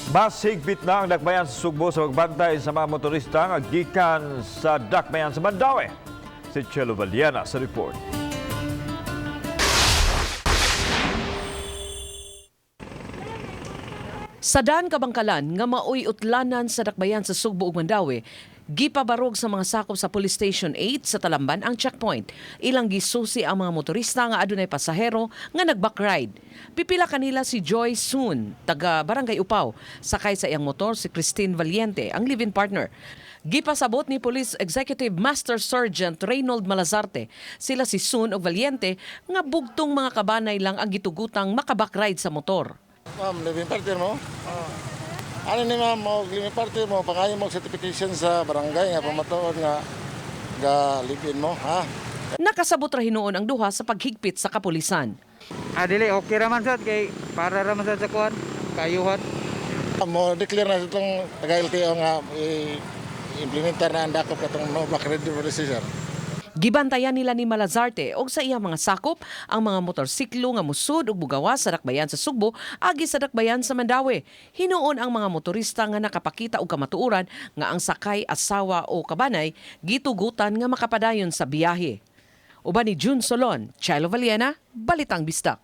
Mas higpit na ang dakbayan sa Sugbo sa pagbantay sa mga motorista nga gikan sa dakbayan sa Mandaue. Si Chelo Valiana sa report. Sa daan kabangkalan nga maoy utlanan sa dakbayan sa Sugbo ug Mandaue, gipabarog sa mga sakop sa Police Station 8 sa Talamban ang checkpoint. Ilang gisusi ang mga motorista nga adunay pasahero nga nag-backride. Pipila kanila si Joy Soon, taga Barangay Upaw, sakay sa iyang motor si Christine Valiente, ang live-in partner. Gipasabot ni Police Executive Master Sergeant Reynold Malazarte sila si Soon ug Valiente nga bugtong mga kabanay lang ang gitugutang makabakride sa motor. Ma'am, living party mo? Oo. Ano ni ma'am, mo living party mo, pangayo mo certification sa barangay nga pamatuod nga ga live-in mo, ha? Nakasabot ra hinuon ang duha sa paghigpit sa kapulisan. Ah, dili, okay raman sad kay para raman sad sa kuan, kayuhan. Mo declare na itong taga LTO nga i-implementar na ang dakop katong no back ready policy, sir. Gibantayan nila ni Malazarte og sa iyang mga sakop ang mga motorsiklo nga musud ug bugawa sa dakbayan sa Sugbo agi sa dakbayan sa Mandaue. Hinuon ang mga motorista nga nakapakita og kamatuoran nga ang sakay, asawa o kabanay gitugutan nga makapadayon sa biyahe. Uban ni June Solon, Chilo Valiena, Balitang Bisdak.